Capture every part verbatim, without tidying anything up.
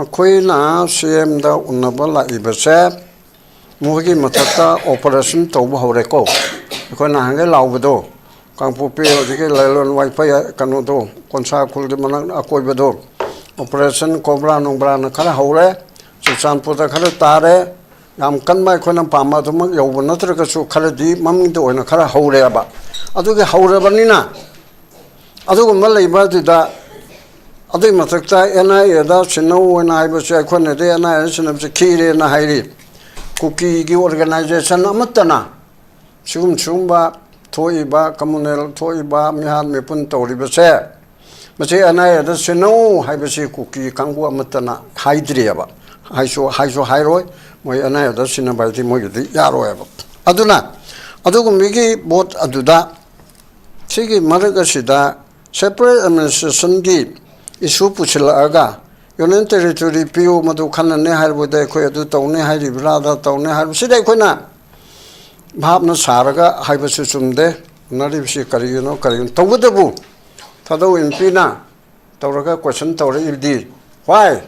ꯃꯈꯣꯏꯅ ꯁꯤ ꯑꯦꯝꯗ ꯎꯅꯕ ꯂꯥꯛꯏꯕꯁꯦ, ꯃꯈꯣꯏꯒꯤ ꯃꯊꯛꯇ ꯑꯣꯄꯔꯦꯁꯟ ꯇꯧꯕ ꯍꯧꯔꯦꯀꯣ꯫ ꯑꯩꯈꯣꯏ ꯅꯍꯥꯟꯈꯩ ꯂꯥꯎꯕꯗꯣ, ꯀꯥꯡꯄꯣꯛꯄꯤ ꯍꯧꯖꯤꯛꯀꯤ ꯂꯥꯏꯂꯣꯟ ꯋꯥꯏꯐꯩ ꯀꯩꯅꯣꯗꯣ, ꯀꯣꯟꯁꯥ ꯈꯨꯜꯒꯤ ꯃꯅꯥꯛ ꯑꯀꯣꯏꯕꯗꯣ, ꯑꯣꯄꯔꯦꯁꯟ ꯀꯣꯕ꯭ꯔꯥ ꯅꯨꯡꯕ꯭ꯔꯥꯅ ꯈꯔ ꯍꯧꯔꯦ꯫ ꯆꯨꯔꯆꯥꯟꯄꯨꯔꯗ ꯈꯔ ꯇꯥꯔꯦ꯫ ꯌꯥꯝ ꯀꯟꯕ ꯑꯩꯈꯣꯏꯅ ꯄꯥꯝꯕ ꯑꯗꯨꯃꯛ ꯌꯧꯕ ꯅꯠꯇ꯭ꯔꯒꯁꯨ, ꯈꯔꯗꯤ ꯃꯃꯤꯡꯗ ꯑꯣꯏꯅ ꯈꯔ ꯍꯧꯔꯦꯕ꯫ ꯑꯗꯨꯒꯤ ꯍꯧꯔꯕꯅꯤꯅ, ꯑꯗꯨꯒꯨꯝꯕ ꯂꯩꯕ ꯑꯗꯨꯗ, ꯑꯗꯨꯒꯤ ꯃꯊꯛꯇ ꯑꯦꯟ ꯑꯥꯏ ꯑꯦꯗ ꯁꯤꯟꯅꯧ ꯑꯣꯏꯅ ꯍꯥꯏꯕꯁꯦ, ꯑꯩꯈꯣꯏꯅꯗꯤ ꯑꯦꯟ ꯑꯥꯏ ꯑꯦꯗ ꯁꯤꯟꯅꯕꯁꯦ ꯈꯤꯔꯦꯅ ꯍꯥꯏꯔꯤ꯫ ꯀꯨꯀꯤꯒꯤ ꯑꯣꯔꯒꯅꯥꯏꯖꯦꯁꯟ ꯑꯃꯠꯇꯅ ꯁꯤꯒꯨꯝ ꯁꯤꯒꯨꯝꯕ ꯊꯣꯛꯏꯕ, ꯀꯝꯃꯨꯅꯦꯜ ꯊꯣꯛꯏꯕ, ꯃꯤꯍꯥꯠ ꯃꯤꯄꯨꯟ ꯇꯧꯔꯤꯕꯁꯦ, ꯃꯁꯤ ꯑꯦꯟ ꯑꯥꯏ ꯑꯦꯗ ꯁꯤꯟꯅꯧ ꯍꯥꯏꯕꯁꯤ ꯀꯨꯀꯤ ꯀꯥꯡꯕꯨ ꯑꯃꯠꯇꯅ ꯍꯥꯏꯗ꯭ꯔꯤꯑꯕ꯫ ꯍꯥꯏꯁꯨ, ꯍꯥꯏꯁꯨ ꯍꯥꯏꯔꯣꯏ꯫ ꯃꯣꯏ ꯑꯦꯟ ꯑꯥꯏ ꯑꯦꯗ ꯁꯤꯟꯅꯕ ꯍꯥꯏꯗꯤ ꯃꯣꯏꯒꯤꯗꯤ ꯌꯥꯔꯣꯏꯕ꯫ ꯑꯗꯨꯅ ꯑꯗꯨꯒꯨꯝꯕꯒꯤ ꯄꯣꯠ ꯑꯗꯨꯗ, ꯁꯤꯒꯤ ꯃꯔꯛ ꯑꯁꯤꯗ separate administrationꯒꯤ issue ꯄꯨꯁꯤꯜꯂꯛꯑꯒ, Union Territory ꯄꯤꯌꯨ, ꯃꯗꯨ ꯈꯟꯅꯅꯤ ꯍꯥꯏꯔꯕꯗ ꯑꯩꯈꯣꯏ ꯑꯗꯨ ꯇꯧꯅꯤ ꯍꯥꯏꯔꯤꯕ꯭ꯔꯥ, ꯑꯗ ꯇꯧꯅꯤ ꯍꯥꯏꯔꯤꯕ, ꯁꯤꯗ ꯑꯩꯈꯣꯏꯅ ꯚꯥꯞꯅ ꯁꯥꯔꯒ ꯍꯥꯏꯕꯁꯨ ꯆꯨꯝꯗꯦ꯫ ꯎꯅꯔꯤꯕꯁꯤ ꯀꯔꯤꯒꯤꯅꯣ, ꯀꯔꯤꯒꯤꯅꯣ? ꯇꯧꯕꯇꯕꯨ ꯊꯥꯗꯧ ꯏꯟꯄꯤꯅ ꯇꯧꯔꯒ question ꯇꯧꯔꯛꯏꯕꯗꯤ, why?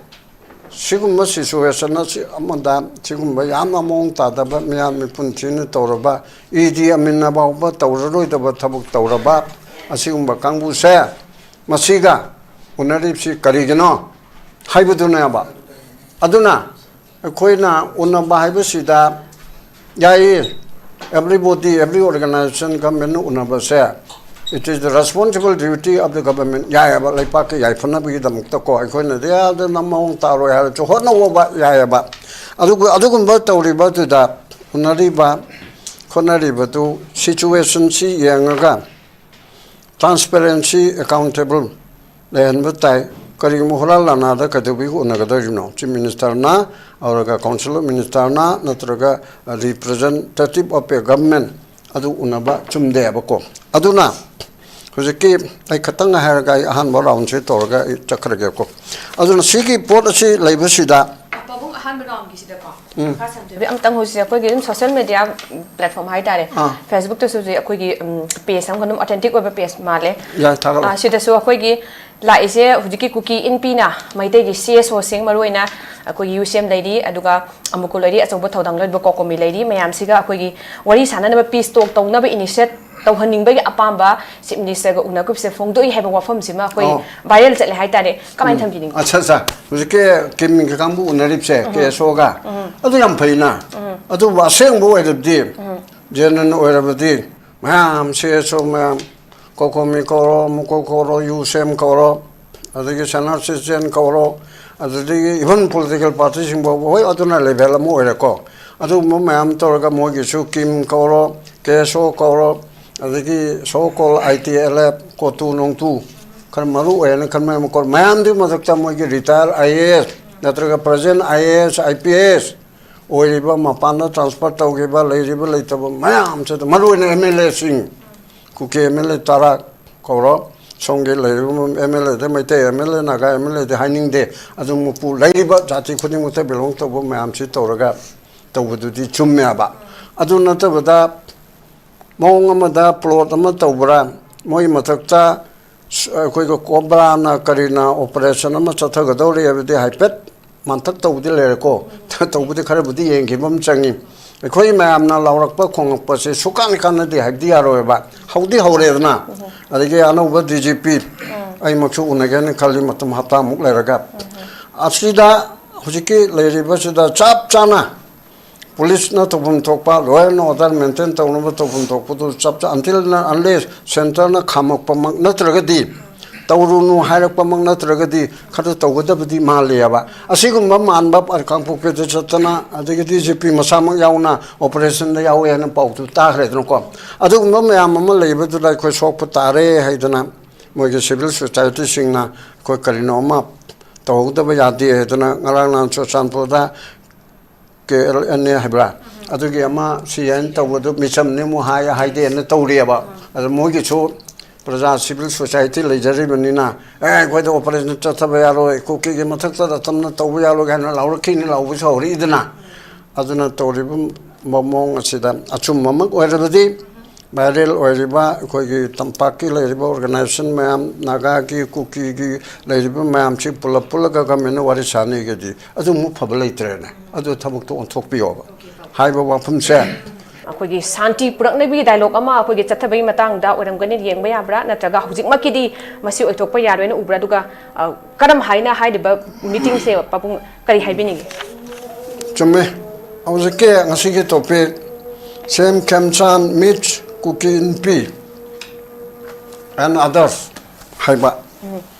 ꯁꯤꯒꯨꯝꯕ situation ꯑꯁꯤ ꯑꯃꯗ ꯁꯤꯒꯨꯝꯕ ꯌꯥꯝꯅ ꯃꯑꯣꯡ ꯇꯥꯗꯕ, ꯃꯤꯌꯥꯝ ꯃꯤꯄꯨꯟ ꯊꯤꯅ ꯇꯧꯔꯕ, ꯏꯗꯤ ꯑꯃꯤꯟꯅ ꯐꯥꯎꯕ ꯇꯧꯔꯔꯣꯏꯗꯕ ꯊꯕꯛ ꯇꯧꯔꯕ ꯑꯁꯤꯒꯨꯝꯕ ꯀꯥꯡꯕꯨꯁꯦ, ꯃꯁꯤꯒ ꯎꯅꯔꯤꯕꯁꯤ ꯀꯔꯤꯒꯤꯅꯣ ꯍꯥꯏꯕꯗꯨꯅꯦꯕ꯫ ꯑꯗꯨꯅ ꯑꯩꯈꯣꯏꯅ ꯎꯅꯕ ꯍꯥꯏꯕꯁꯤꯗ, ꯌꯥꯏꯌꯦ, everybody, every organization, government ꯎꯅꯕꯁꯦ, it is the responsible duty of the government, ꯌꯥꯏꯌꯦꯕ, ꯂꯩꯄꯥꯛꯀꯤ ꯌꯥꯏꯐꯅꯕꯒꯤꯗꯃꯛꯇꯀꯣ꯫ ꯑꯩꯈꯣꯏꯅꯗꯤ ꯑꯗꯨꯅ ꯃꯑꯣꯡ ꯇꯥꯔꯣꯏ ꯍꯥꯏꯔꯁꯨ ꯍꯣꯠꯅꯧꯕ ꯌꯥꯏꯌꯦꯕ꯫ ꯑꯗꯨꯒ ꯑꯗꯨꯒꯨꯝꯕ ꯇꯧꯔꯤꯕ ꯑꯗꯨꯗ ꯎꯅꯔꯤꯕ ꯈꯣꯠꯅꯔꯤꯕꯗꯨ situationꯁꯤ ꯌꯦꯡꯉꯒ transparency, accountable ꯂꯩꯍꯟꯕ ꯇꯥꯏ꯫ ꯀꯔꯤꯒꯨꯝꯕ ꯍꯨꯔꯥꯟ ꯂꯥꯟꯅꯥꯗ ꯀꯩꯗꯧꯕꯒꯤ ꯎꯅꯒꯗꯧꯔꯤꯕꯅꯣ? Chief Ministerꯅ, ꯑꯗꯨꯒ Council of Ministerꯅ, ꯅꯠꯇ꯭ꯔꯒ representative of a government ꯑꯗꯨ ꯎꯅꯕ ꯆꯨꯝꯗꯦꯕꯀꯣ꯫ ꯑꯗꯨꯅ ꯍꯧꯖꯤꯛꯀꯤ ꯑꯩ ꯈꯇꯪ ꯍꯥꯏꯔꯒ ꯑꯩ ꯑꯍꯥꯟꯕ roundꯁꯦ ꯇꯧꯔꯒ ꯑꯩ ꯆꯠꯈ꯭ꯔꯒꯦꯀꯣ꯫ ꯑꯗꯨꯅ ꯁꯤꯒꯤ ꯄꯣꯠ ꯑꯁꯤ ꯂꯩꯕꯁꯤꯗ ꯄꯥꯕꯨꯡ, ꯑꯍꯥꯟꯕ roundꯒꯤꯁꯤꯗꯀꯣ, ꯎꯝ꯫ ꯃꯈꯥ ꯁꯝꯊꯕꯤ ꯑꯝꯇꯪ ꯍꯧꯖꯤꯛ ꯑꯩꯈꯣꯏꯒꯤ ꯑꯗꯨꯝ social media platform ꯍꯥꯏꯇꯥꯔꯦ, ꯑꯥ꯫ Facebookꯇꯁꯨ ꯍꯧꯖꯤꯛ ꯑꯩꯈꯣꯏꯒꯤ, ꯎꯝ, page ꯑꯃꯒ ꯑꯗꯨꯝ authentic ꯑꯣꯏꯕ page ꯃꯥꯜꯂꯦ꯫ ꯌꯥꯏ, ꯊꯥꯒꯠꯂꯣ꯫ ꯑꯥ, ꯁꯤꯗꯁꯨ ꯑꯩꯈꯣꯏꯒꯤ ꯂꯥꯛꯏꯁꯦ ꯍꯧꯖꯤꯛꯀꯤ ꯀꯨꯀꯤ ꯏꯟꯄꯤꯅ ꯃꯩꯇꯩꯒꯤ ꯁꯤ ꯑꯦꯁ ꯑꯣꯁꯤꯡ, ꯃꯔꯨꯑꯣꯏꯅ ꯑꯩꯈꯣꯏꯒꯤ ꯌꯨ ꯁꯤ ꯑꯦꯝ ꯂꯩꯔꯤ, ꯑꯗꯨꯒ ꯑꯃꯨꯀꯨ ꯂꯩꯔꯤ, ꯑꯆꯧꯕ ꯊꯧꯗꯥꯡ ꯂꯧꯔꯤꯕ ꯀꯣꯀꯣꯃꯤ ꯂꯩꯔꯤ, ꯃꯌꯥꯝꯁꯤꯒ ꯑꯩꯈꯣꯏꯒꯤ ꯋꯥꯔꯤ ꯁꯥꯟꯅꯅꯕ, ꯄꯤꯁ ꯇꯣꯛ ꯇꯧꯅꯕ ꯏꯅꯤꯁꯤꯌꯦꯠ ꯇꯧꯍꯟꯅꯤꯡꯕꯒꯤ ꯑꯄꯥꯝꯕ ꯆꯤꯐ ꯃꯤꯅꯤꯁꯇꯔꯒ ꯎꯅꯈꯤꯕꯁꯦ ꯐꯣꯡꯗꯣꯛꯏ ꯍꯥꯏꯕ ꯋꯥꯐꯝꯁꯤꯃ ꯑꯩꯈꯣꯏ ꯑꯣ꯫ ꯚꯥꯏꯔꯦꯜ ꯆꯠꯂꯦ ꯍꯥꯏꯇꯥꯔꯦ꯫ ꯀꯃꯥꯏꯅ ꯊꯝꯕꯤꯅꯤꯡꯉꯤ? ꯑꯠꯆꯥ, ꯑꯠꯆꯥ꯫ ꯍꯧꯖꯤꯛꯀꯤ ꯀꯤꯝꯒꯤ ꯀꯥꯡꯕꯨ ꯎꯅꯔꯤꯕꯁꯦ, ꯎꯝ꯫ ꯀꯦ ꯑꯦꯁ ꯑꯣꯒ꯫ ꯎꯝ꯫ ꯑꯗꯨ ꯌꯥꯝ ꯐꯩꯅ꯫ ꯎꯝ꯫ ꯑꯗꯨꯕꯨ ꯑꯁꯦꯡꯕ ꯑꯣꯏꯔꯕꯗꯤ, ꯎꯝ꯫ ꯖꯦꯅꯨꯏꯟ ꯑꯣꯏꯔꯕꯗꯤ, ꯃꯌꯥꯝ ꯁꯤ ꯑꯦꯁ ꯑꯣ ꯃꯌꯥꯝ, ꯀꯣꯀꯣꯃꯤ ꯀꯧꯔꯣ, ꯑꯃꯨꯀꯨ ꯀꯧꯔꯣ, ꯌꯨ ꯁꯤ ꯑꯦꯝ ꯀꯧꯔꯣ, ꯑꯗꯒꯤ ꯁꯦꯅꯤꯌꯔ ꯁꯤꯇꯤꯖꯦꯟ ꯀꯧꯔꯣ, ꯑꯗꯨꯗꯒꯤ ꯏꯚꯟ ꯄꯣꯂꯤꯇꯤꯀꯦꯜ ꯄꯥꯔꯇꯤꯁꯤꯡ ꯐꯥꯎꯕ, ꯍꯣꯏ, ꯑꯗꯨꯅ ꯂꯦꯚꯦꯜ ꯑꯃ ꯑꯣꯏꯔꯦꯀꯣ꯫ ꯑꯗꯨꯒꯨꯝꯕ ꯃꯌꯥꯝ ꯇꯧꯔꯒ ꯃꯣꯏꯒꯤꯁꯨ ꯀꯤꯝ ꯀꯧꯔꯣ, ꯀꯦ ꯑꯦꯁ ꯑꯣ ꯀꯧꯔꯣ, ꯑꯗꯒꯤ ꯁꯣ ꯀꯣꯜ ꯑꯥꯏ ꯇꯤ ꯑꯦꯜ ꯑꯦꯐ, ꯀꯣꯇꯨ ꯅꯣꯡꯇꯨ, ꯈꯔ ꯃꯔꯨ ꯑꯣꯏꯌꯦꯅ ꯈꯟꯕ ꯌꯥꯕ ꯀꯧꯔꯣ꯫ ꯃꯌꯥꯝꯗꯨꯒꯤ ꯃꯊꯛꯇ ꯃꯣꯏꯒꯤ ꯔꯤꯇꯥꯌꯔ ꯑꯥꯏ ꯑꯦ ꯑꯦꯁ ꯅꯠꯇ꯭ꯔꯒ present I A S, I P S ꯑꯣꯏꯔꯤꯕ, ꯃꯄꯥꯟꯗ ꯇ꯭ꯔꯥꯟꯁꯐꯔ ꯇꯧꯈꯤꯕ, ꯂꯩꯔꯤꯕ ꯂꯩꯇꯕ ꯃꯌꯥꯝꯁꯤꯗ, ꯃꯔꯨꯑꯣꯏꯅ ꯑꯦꯝ ꯑꯦꯜ ꯑꯦꯁꯤꯡ, ꯀꯨꯀꯤ ꯑꯦꯝ ꯑꯦꯜ ꯑꯦ ꯇꯔꯥ ꯀꯧꯔꯣ, ꯁꯣꯝꯒꯤ ꯂꯩꯔꯤꯕ ꯑꯦꯝ ꯑꯦꯜ ꯑꯦꯗ, Meitei M L A, Naga M L ꯑꯦꯗ ꯍꯥꯏꯅꯤꯡꯗꯦ, ꯑꯗꯨ ꯃꯄꯨ ꯂꯩꯔꯤꯕ ꯖꯥꯇꯤ ꯈꯨꯗꯤꯡꯃꯛꯇ ꯕꯤꯂꯣꯡ ꯇꯧꯕ ꯃꯌꯥꯝꯁꯤ ꯇꯧꯔꯒ ꯇꯧꯕꯗꯨꯗꯤ ꯆꯨꯝꯃꯦꯕ꯫ ꯑꯗꯨ ꯅꯠꯇꯕꯗ ꯃꯑꯣꯡ ꯑꯃꯗ ꯄ꯭ꯂꯣꯠ ꯑꯃ ꯇꯧꯕ꯭ꯔꯥ, ꯃꯣꯏ ꯃꯊꯛꯇ ꯑꯩꯈꯣꯏꯒꯤ ꯀꯣꯕ꯭ꯔꯥꯅ ꯀꯔꯤꯅ ꯑꯣꯄꯔꯦꯁꯟ ꯑꯃ ꯆꯠꯊꯒꯗꯧꯔꯤ ꯍꯥꯏꯕꯗꯤ ꯍꯥꯏꯐꯦꯠ ꯃꯥꯟꯇꯛ ꯇꯧꯕꯗꯤ ꯂꯩꯔꯦꯀꯣ꯫ ꯇꯧꯕꯗꯤ ꯈꯔꯕꯨꯗꯤ ꯌꯦꯡꯈꯤꯕ ꯑꯃ ꯆꯪꯉꯤ꯫ ꯑꯩꯈꯣꯏ ꯃꯌꯥꯝꯅ ꯂꯥꯎꯔꯛꯄ ꯈꯣꯡꯂꯛꯄꯁꯦ ꯁꯨꯀꯥꯟ ꯀꯥꯟꯅꯗꯦ ꯍꯥꯏꯕꯗꯤ ꯌꯥꯔꯣꯏꯕ꯫ ꯍꯧꯗꯤ ꯍꯧꯔꯦꯗꯅ꯫ ꯑꯗꯒꯤ ꯑꯅꯧꯕ ꯗꯤ ꯖꯤ ꯄꯤ ꯑꯩꯃꯛꯁꯨ ꯎꯅꯒꯦꯅ ꯈꯜꯂꯤ ꯃꯇꯝ ꯍꯞꯇꯥꯃꯨꯛ ꯂꯩꯔꯒ꯫ ꯑꯁꯤꯗ ꯍꯧꯖꯤꯛꯀꯤ ꯂꯩꯔꯤꯕꯁꯤꯗ ꯆꯞ ꯆꯥꯅ ꯄꯨꯂꯤꯁꯅ ꯇꯧꯐꯝ ꯊꯣꯛꯄ, law and order maintain ꯇꯧꯅꯕ ꯇꯧꯐꯝ ꯊꯣꯛꯄꯗꯨ ꯆꯞ ꯆꯥ, until and unless centreꯅ ꯈꯥꯝꯃꯛꯄꯃꯛ ꯅꯠꯇ꯭ꯔꯒꯗꯤ, ꯇꯧꯔꯨꯅꯨ ꯍꯥꯏꯔꯛꯄꯃꯛ ꯅꯠꯇ꯭ꯔꯒꯗꯤ ꯈꯔ ꯇꯧꯒꯗꯕꯗꯤ ꯃꯥꯜꯂꯦꯕ꯫ ꯑꯁꯤꯒꯨꯝꯕ ꯃꯥꯟꯕ ꯀꯥꯡꯄꯣꯛꯄꯤꯗ ꯆꯠꯇꯅ, ꯑꯗꯒꯤ ꯗꯤ ꯖꯤ ꯄꯤ ꯃꯁꯥꯃꯛ ꯌꯥꯎꯅ operationꯗ ꯌꯥꯎꯋꯦ ꯍꯥꯏꯅ ꯄꯥꯎꯗꯨ ꯇꯥꯈ꯭ꯔꯦꯗꯅꯀꯣ꯫ ꯑꯗꯨꯒꯨꯝꯕ ꯃꯌꯥꯝ ꯑꯃ ꯂꯩꯕꯗꯨꯗ ꯑꯩꯈꯣꯏ ꯁꯣꯛꯄ ꯇꯥꯔꯦ ꯍꯥꯏꯗꯅ ꯃꯣꯏꯒꯤ civil societyꯁꯤꯡꯅ ꯑꯩꯈꯣꯏ ꯀꯔꯤꯅꯣ ꯑꯃ ꯇꯧꯍꯧꯗꯕ ꯌꯥꯗꯦ ꯍꯥꯏꯗꯅ ꯉꯔꯥꯡ ꯅꯍꯥꯟ ꯆꯨꯔꯆꯥꯟꯄꯨꯔꯗ ꯀꯦ ꯑꯦꯜ ꯑꯦꯟ ꯑꯦ ꯍꯥꯏꯕ꯭ꯔꯥ? ꯑꯗꯨꯒꯤ ꯑꯃ ꯁꯤ ꯑꯦꯟ ꯇꯧꯕꯗꯨ ꯃꯤꯆꯝꯅꯤ ꯑꯃꯨꯛ ꯍꯥꯏ, ꯍꯥꯏꯗꯦꯅ ꯇꯧꯔꯤꯑꯕ꯫ ꯑꯗ ꯃꯣꯏꯒꯤꯁꯨ ꯄ꯭ꯔꯖꯥ civil society ꯂꯩꯖꯔꯤꯕꯅꯤꯅ, "ꯑꯦ, ꯑꯩꯈꯣꯏꯗ operation ꯆꯠꯊꯕ ꯌꯥꯔꯣꯏ, ꯀꯨꯀꯤꯒꯤ ꯃꯊꯛꯇ ꯔꯇꯟꯅ ꯇꯧꯕ ꯌꯥꯔꯣꯏ" ꯍꯥꯏꯅ ꯂꯥꯎꯔꯛꯈꯤꯅꯤ, ꯂꯥꯎꯕꯁꯨ ꯍꯧꯔꯛꯏꯗꯅ꯫ ꯑꯗꯨꯅ ꯇꯧꯔꯤꯕ ꯃꯑꯣꯡ ꯑꯁꯤꯗ ꯑꯆꯨꯝꯕꯃꯛ ꯑꯣꯏꯔꯕꯗꯤ ꯚꯥꯏꯔꯦꯜ ꯑꯣꯏꯔꯤꯕ ꯑꯩꯈꯣꯏꯒꯤ ꯇꯝꯄꯥꯛꯀꯤ ꯂꯩꯔꯤꯕ ꯑꯣꯔꯒꯅꯥꯏꯖꯦꯁꯟ ꯃꯌꯥꯝ, ꯅꯥꯒꯥꯒꯤ, ꯀꯨꯀꯤꯒꯤ ꯂꯩꯔꯤꯕ ꯃꯌꯥꯝꯁꯤ ꯄꯨꯂꯞ ꯄꯨꯜꯂꯒ ꯒꯃꯦꯟꯅ ꯋꯥꯔꯤ ꯁꯥꯅꯤꯒꯗꯤ ꯑꯗꯨꯃꯨꯛ ꯐꯕ ꯂꯩꯇ꯭ꯔꯦꯅꯦ꯫ ꯑꯗꯨ ꯊꯕꯛꯇꯣ ꯑꯣꯟꯊꯣꯛꯄꯤꯌꯣꯕ ꯍꯥꯏꯕ ꯋꯥꯐꯝꯁꯦ꯫ ꯑꯩꯈꯣꯏꯒꯤ ꯁꯥꯟꯇꯤ ꯄꯨꯔꯛꯅꯕꯒꯤ ꯗꯥꯏꯂꯣꯛ ꯑꯃ ꯑꯩꯈꯣꯏꯒꯤ ꯆꯠꯊꯕꯒꯤ ꯃꯇꯥꯡꯗ ꯑꯣꯏꯔꯝꯒꯅꯤ, ꯌꯦꯡꯕ ꯌꯥꯕ꯭ꯔꯥ? ꯅꯠꯇ꯭ꯔꯒ ꯍꯧꯖꯤꯛꯃꯛꯀꯤꯗꯤ ꯃꯁꯤ ꯑꯣꯏꯊꯣꯛꯄ ꯌꯥꯔꯣꯏꯅ ꯎꯕ꯭ꯔꯥ? ꯑꯗꯨꯒ ꯀꯔꯝ ꯍꯥꯏꯅ ꯍꯥꯏꯔꯤꯕ ꯃꯤꯇꯤꯡꯁꯦ ꯄꯥꯕꯨꯡ ꯀꯔꯤ ꯍꯥꯏꯕꯤꯅꯤꯡꯉꯤ? ꯆꯨꯝꯃꯦ꯫ ꯍꯧꯖꯤꯛꯀꯤ ꯉꯁꯤꯒꯤ ꯇꯣꯄꯤꯛ ꯁꯦꯝ ꯈꯦꯝꯆꯥꯟ ꯃꯤꯠꯁ ꯀꯨꯀꯤ ꯏꯟꯄꯤ ꯑꯦꯟ ꯑꯗꯔꯁ ꯍꯥꯏꯕ꯫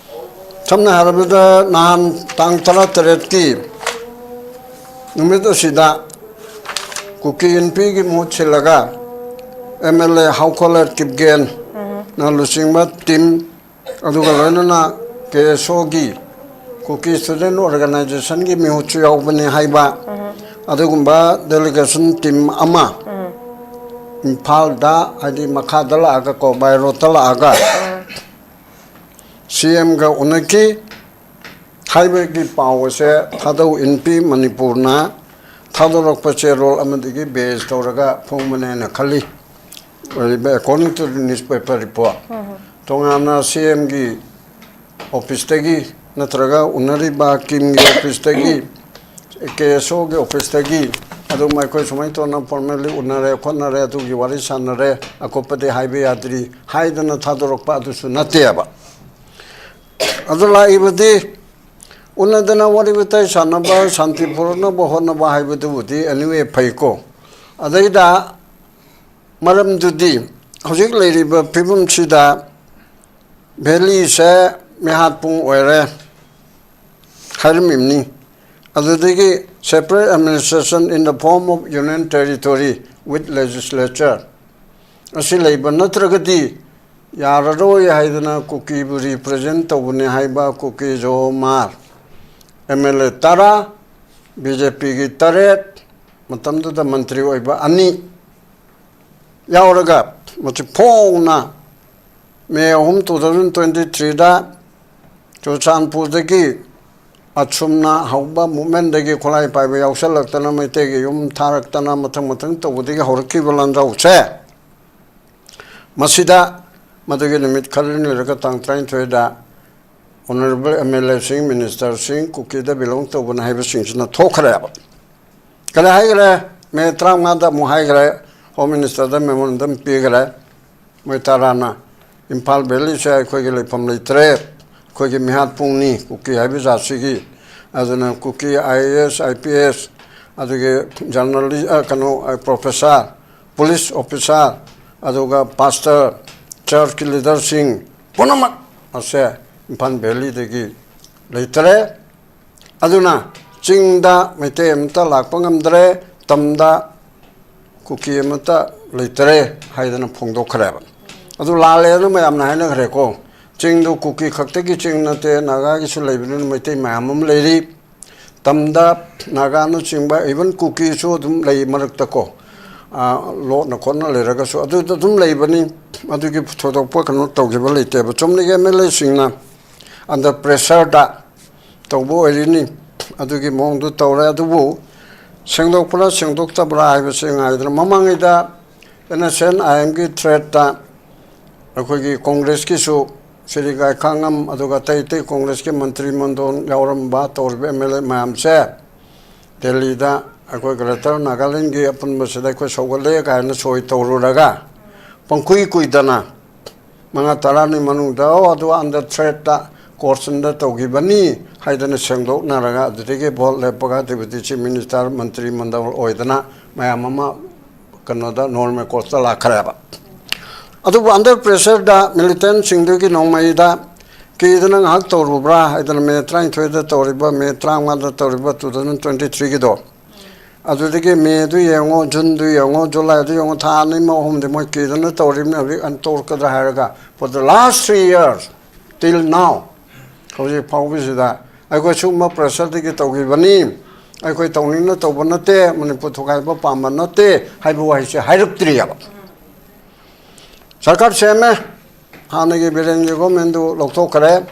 ꯁꯝꯅ ꯍꯥꯏꯔꯕꯗ ꯅꯍꯥꯟ ꯇꯥꯡ ꯇꯔꯥꯇꯔꯦꯠꯀꯤ ꯅꯨꯃꯤꯠ ꯑꯁꯤꯗ ꯀꯨꯀꯤ ꯏꯟꯄꯤꯒꯤ ꯃꯍꯨꯠ ꯁꯤꯜꯂꯒ ꯑꯦꯝ ꯑꯦꯜ ꯑꯦ ꯍꯥꯎꯈꯣꯂꯦꯠ ꯀꯤꯞꯒꯦꯟꯅ ꯂꯨꯆꯤꯡꯕ ꯇꯤꯝ, ꯑꯗꯨꯒ ꯂꯣꯏꯅꯅ ꯀꯦ ꯑꯦꯁ ꯑꯣꯒꯤ ꯀꯨꯀꯤ ꯁ꯭ꯇꯨꯗꯦꯟ ꯑꯣꯔꯒꯅꯥꯏꯖꯦꯁꯟꯒꯤ ꯃꯤꯍꯨꯠꯁꯨ ꯌꯥꯎꯕꯅꯤ ꯍꯥꯏꯕ ꯑꯗꯨꯒꯨꯝꯕ ꯗꯦꯂꯤꯒꯦꯁꯟ ꯇꯤꯝ ꯑꯃ ꯏꯝꯐꯥꯜꯗ, ꯍꯥꯏꯗꯤ ꯃꯈꯥꯗ ꯂꯥꯛꯑꯒ ꯀꯣ, ꯕꯥꯏ ꯔꯣꯠꯇ ꯂꯥꯛꯑꯒ ꯁꯤ ꯑꯦꯝꯒ ꯎꯅꯈꯤ꯫ ꯍꯥꯏꯕꯒꯤ ꯄꯥꯎ ꯑꯁꯦ ꯊꯥꯗꯧ ꯏꯟꯄꯤ ꯃꯅꯤꯄꯨꯔꯅ ꯊꯥꯗꯣꯔꯛꯄ ꯆꯦꯔꯣꯜ ꯑꯃꯗꯒꯤ ꯕꯦꯖ ꯇꯧꯔꯒ ꯐꯣꯡꯕꯅꯦꯅ ꯈꯜꯂꯤ꯫ ꯑꯣꯏꯔꯤꯕ according to the newspaper report, ꯇꯣꯉꯥꯟꯅ ꯁꯤ ꯑꯦꯝꯒꯤ ꯑꯣꯐꯤꯁꯇꯒꯤ ꯅꯠꯇ꯭ꯔꯒ ꯎꯅꯔꯤꯕ ꯀꯤꯝꯒꯤ ꯑꯣꯐꯤꯁꯇꯒꯤ, ꯀꯦ ꯑꯦꯁ ꯑꯣꯒꯤ ꯑꯣꯐꯤꯁꯇꯒꯤ ꯑꯗꯨꯝ ꯑꯩꯈꯣꯏ ꯁꯨꯃꯥꯏꯅ ꯇꯧꯅ ꯐꯣꯔꯃꯦꯜꯂꯤ ꯎꯅꯔꯦ ꯈꯣꯠꯅꯔꯦ, ꯑꯗꯨꯒꯤ ꯋꯥꯔꯤ ꯁꯥꯟꯅꯔꯦ, ꯑꯀꯨꯞꯄꯗꯤ ꯍꯥꯏꯕ ꯌꯥꯗ꯭ꯔꯤ ꯍꯥꯏꯗꯅ ꯊꯥꯗꯣꯔꯛꯄ ꯑꯗꯨꯁꯨ ꯅꯠꯇꯦꯕ꯫ ꯑꯗꯨ ꯂꯥꯛꯏꯕꯗꯤ ꯎꯅꯗꯅ ꯋꯥꯔꯤ ꯋꯥꯇꯥꯏ ꯁꯥꯟꯅꯕ, ꯁꯥꯟꯇꯤ ꯄꯨꯔꯛꯅꯕ ꯍꯣꯠꯅꯕ ꯍꯥꯏꯕꯗꯨꯕꯨꯗꯤ anyway ꯐꯩꯀꯣ꯫ ꯑꯗꯩꯗ ꯃꯔꯝꯗꯨꯗꯤ ꯍꯧꯖꯤꯛ ꯂꯩꯔꯤꯕ ꯐꯤꯕꯝꯁꯤꯗ ꯚꯦꯂꯤꯁꯦ ꯃꯤꯍꯥꯠꯄꯨꯡ ꯑꯣꯏꯔꯦ ꯍꯥꯏꯔꯝꯃꯤꯕꯅꯤ꯫ ꯑꯗꯨꯗꯒꯤ separate administration in the form of union territory with legislature ꯑꯁꯤ ꯂꯩꯕ ꯅꯠꯇ꯭ꯔꯒꯗꯤ ꯌꯥꯔꯔꯣꯏ ꯍꯥꯏꯗꯅ ꯀꯨꯀꯤꯕꯨ ꯔꯤꯄ꯭ꯔꯖꯦꯟ ꯇꯧꯕꯅꯤ ꯍꯥꯏꯕ ꯀꯨꯀꯤ ꯖꯣꯍꯣꯃꯥꯔ, ꯑꯦꯝ ꯑꯦꯜ ꯑꯦ ꯇꯔꯥ, ꯕꯤ ꯖꯦ ꯄꯤꯒꯤ ꯇꯔꯦꯠ, ꯃꯇꯝꯗꯨꯗ ꯃꯟꯇ꯭ꯔꯤ ꯑꯣꯏꯕ ꯑꯅꯤ ꯌꯥꯎꯔꯒ ꯃꯁꯤ ꯐꯣꯡꯅ ꯃꯦ ꯑꯍꯨꯝ, two thousand twenty threeꯗ ꯆꯨꯔꯆꯥꯟꯄꯨꯔꯗꯒꯤ ꯑꯁꯨꯝꯅ ꯍꯧꯕ ꯃꯨꯞꯃꯦꯟꯗꯒꯤ ꯈꯨꯠꯂꯥꯏ ꯄꯥꯏꯕ ꯌꯥꯎꯁꯜꯂꯛꯇꯅ ꯃꯩꯇꯩꯒꯤ ꯌꯨꯝ ꯊꯥꯔꯛꯇꯅ ꯃꯊꯪ ꯃꯊꯪ ꯇꯧꯕꯗꯒꯤ ꯍꯧꯔꯛꯈꯤꯕ ꯂꯥꯟꯖꯥꯎꯁꯦ ꯃꯁꯤꯗ ꯃꯗꯨꯒꯤ ꯅꯨꯃꯤꯠ ꯈꯔꯅꯤ ꯂꯩꯔꯒ ꯇꯥꯡ ꯇꯔꯥꯅꯤꯊꯣꯏꯗ Honourable M L Aꯁꯤꯡ, Ministerꯁꯤꯡ ꯀꯨꯀꯤꯗ belong ꯇꯧꯕꯅ ꯍꯥꯏꯕꯁꯤꯡꯁꯤꯅ ꯊꯣꯛꯈ꯭ꯔꯦꯕ꯫ ꯀꯔꯤ ꯍꯥꯏꯈ꯭ꯔꯦ? ꯃꯦ ꯇꯔꯥꯃꯉꯥꯗ ꯑꯃꯨꯛ ꯍꯥꯏꯈ꯭ꯔꯦ, Home Ministerꯗ memorandum ꯄꯤꯈ꯭ꯔꯦ꯫ ꯃꯣꯏ ꯇꯔꯥꯅ ꯏꯝꯐꯥꯜ ꯚꯦꯂꯤꯁꯦ ꯑꯩꯈꯣꯏꯒꯤ ꯂꯩꯐꯝ ꯂꯩꯇ꯭ꯔꯦ, ꯑꯩꯈꯣꯏꯒꯤ ꯃꯤꯍꯥꯠ ꯄꯨꯡꯅꯤ ꯀꯨꯀꯤ ꯍꯥꯏꯕ ꯖꯥꯠꯁꯤꯒꯤ꯫ ꯑꯗꯨꯅ ꯀꯨꯀꯤ I A S, I P S, ꯑꯗꯨꯒꯤ journalist, ꯑ, ꯀꯩꯅꯣ, ꯑ, professor, police officer, ꯑꯗꯨꯒ pastor, churchꯀꯤ leaderꯁꯤꯡ ꯄꯨꯝꯅꯃꯛ ꯑꯁꯦ ꯏꯝꯐꯥꯜ ꯚꯦꯂꯤꯗꯒꯤ ꯂꯩꯇꯔꯦ꯫ ꯑꯗꯨꯅ ꯆꯤꯡꯗ ꯃꯩꯇꯩ ꯑꯃꯠꯇ ꯂꯥꯛꯄ ꯉꯝꯗ꯭ꯔꯦ, ꯇꯝꯗ ꯀꯨꯀꯤ ꯑꯃꯠꯇ ꯂꯩꯇꯔꯦ ꯍꯥꯏꯗꯅ ꯐꯣꯡꯗꯣꯛꯈ꯭ꯔꯦꯕ꯫ ꯑꯗꯨ ꯂꯥꯜꯂꯦꯅ ꯃꯌꯥꯝꯅ ꯍꯥꯏꯅꯈ꯭ꯔꯦꯀꯣ꯫ ꯆꯤꯡꯗꯨ ꯀꯨꯀꯤ ꯈꯛꯇꯒꯤ ꯆꯤꯡ ꯅꯠꯇꯦ, ꯅꯥꯒꯥꯒꯤꯁꯨ ꯂꯩꯕꯅꯤꯅ ꯃꯩꯇꯩ ꯃꯌꯥꯝ ꯑꯃ ꯂꯩꯔꯤ꯫ ꯇꯝꯗ ꯅꯥꯒꯥꯅꯆꯤꯡꯕ, even ꯀꯨꯀꯤꯁꯨ ꯑꯗꯨꯝ ꯂꯩ ꯃꯔꯛꯇꯀꯣ꯫ ꯑ, ꯂꯣꯠꯅ ꯈꯣꯠꯅ ꯂꯩꯔꯒꯁꯨ ꯑꯗꯨꯗ ꯑꯗꯨꯝ ꯂꯩꯕꯅꯤ꯫ ꯑꯗꯨꯒꯤ ꯊꯣꯏꯗꯣꯛꯄ ꯀꯩꯅꯣ ꯇꯧꯈꯤꯕ ꯂꯩꯇꯦꯕ꯫ ꯆꯨꯝꯅꯒꯤ M L Aꯁꯤꯡꯅ under pressureꯗ ꯇꯧꯕ ꯑꯣꯏꯔꯤꯅꯤ꯫ ꯑꯗꯨꯒꯤ ꯃꯑꯣꯡꯗꯨ ꯇꯧꯔꯦ꯫ ꯑꯗꯨꯕꯨ ꯁꯦꯡꯗꯣꯛꯄ꯭ꯔꯥ ꯁꯦꯡꯗꯣꯛꯇꯕ꯭ꯔꯥ ꯍꯥꯏꯕꯁꯤ ꯉꯥꯏꯗꯅ, ꯃꯃꯥꯡꯉꯩꯗ N S C N I Mꯒꯤ threatꯇ ꯑꯩꯈꯣꯏꯒꯤ ꯀꯣꯡꯒ꯭ꯔꯦꯁꯀꯤꯁꯨ ꯁ꯭ꯔꯤ ꯒꯥꯏꯈꯥꯉꯝ, ꯑꯗꯨꯒ ꯑꯇꯩ ꯑꯇꯩ ꯀꯣꯡꯒ꯭ꯔꯦꯁꯀꯤ ꯃꯟꯇ꯭ꯔꯤ ꯃꯟꯗꯣꯟ ꯌꯥꯎꯔꯝꯕ ꯇꯧꯔꯤꯕ M L A ꯃꯌꯥꯝꯁꯦ ꯗꯦꯜꯂꯤꯗ ꯑꯩꯈꯣꯏ Greater Nagalandꯒꯤ ꯑꯄꯨꯟꯕꯁꯤꯗ ꯑꯩꯈꯣꯏ ꯁꯧꯒꯠꯂꯦ ꯀꯥꯏꯅ ꯁꯣꯏ ꯇꯧꯔꯨꯔꯒ ꯄꯪꯀꯨꯏ ꯀꯨꯏꯗꯅ ꯃꯉꯥ ꯇꯔꯥꯅꯤ ꯃꯅꯨꯡꯗ, "ꯑꯣ, ꯑꯗꯨ under threatꯇ coercionꯗ ꯇꯧꯈꯤꯕꯅꯤ" ꯍꯥꯏꯗꯅ ꯁꯦꯡꯗꯣꯛꯅꯔꯒ, ꯑꯗꯨꯗꯒꯤ vote ꯂꯦꯞꯄꯒ Deputy Chief Minister, ꯃꯟꯇ꯭ꯔꯤ ꯃꯟꯗꯜ ꯑꯣꯏꯗꯅ ꯃꯌꯥꯝ ꯑꯃ ꯀꯩꯅꯣꯗ normal courseꯇ ꯂꯥꯛꯈ꯭ꯔꯦꯕ꯫ ꯑꯗꯨꯕꯨ under pressureꯗ militantꯁꯤꯡꯗꯨꯒꯤ ꯅꯣꯡꯃꯩꯗ ꯀꯤꯗꯅ ꯉꯥꯏꯍꯥꯛ ꯇꯧꯔꯨꯕ꯭ꯔꯥ ꯍꯥꯏꯗꯅ, ꯃꯦ ꯇꯔꯥꯅꯤꯊꯣꯏꯗ ꯇꯧꯔꯤꯕ, ꯃꯦ ꯇꯔꯥꯃꯉꯥꯗ ꯇꯧꯔꯤꯕ two thousand twenty threeꯒꯤꯗꯣ, ꯑꯗꯨꯗꯒꯤ ꯃꯦꯗꯨ ꯌꯦꯡꯉꯣ, ꯖꯨꯟꯗꯨ ꯌꯦꯡꯉꯣ, ꯖꯨꯂꯥꯏꯗꯨ ꯌꯦꯡꯉꯣ, ꯊꯥ ꯑꯅꯤ ꯑꯃ ꯑꯍꯨꯝꯗꯤ ꯃꯣꯏ ꯀꯤꯗꯅ ꯇꯧꯔꯤꯕꯅꯤ꯫ ꯍꯧꯖꯤꯛ ꯑꯟ ꯇꯧꯔꯛꯀꯗ꯭ꯔꯥ ꯍꯥꯏꯔꯒ, for the last three years, till now, ꯍꯧꯖꯤꯛ ꯐꯥꯎꯕꯁꯤꯗ ꯑꯩꯈꯣꯏ ꯁꯤꯒꯨꯝꯕ pressureꯗꯒꯤ ꯇꯧꯈꯤꯕꯅꯤ, ꯑꯩꯈꯣꯏ ꯇꯧꯅꯤꯡꯅ ꯇꯧꯕ ꯅꯠꯇꯦ, ꯃꯅꯤꯄꯨꯔ ꯊꯨꯒꯥꯏꯕ ꯄꯥꯝꯕ ꯅꯠꯇꯦ ꯍꯥꯏꯕ ꯋꯥꯍꯩꯁꯦ ꯍꯥꯏꯔꯛꯇ꯭ꯔꯤꯑꯕ꯫ ꯁꯔꯀꯥꯔ ꯁꯦꯝꯃꯦ, ꯍꯥꯟꯅꯒꯤ ꯕꯤꯔꯦꯟꯒꯤ governmentꯗꯨ ꯂꯧꯊꯣꯛꯈ꯭ꯔꯦ,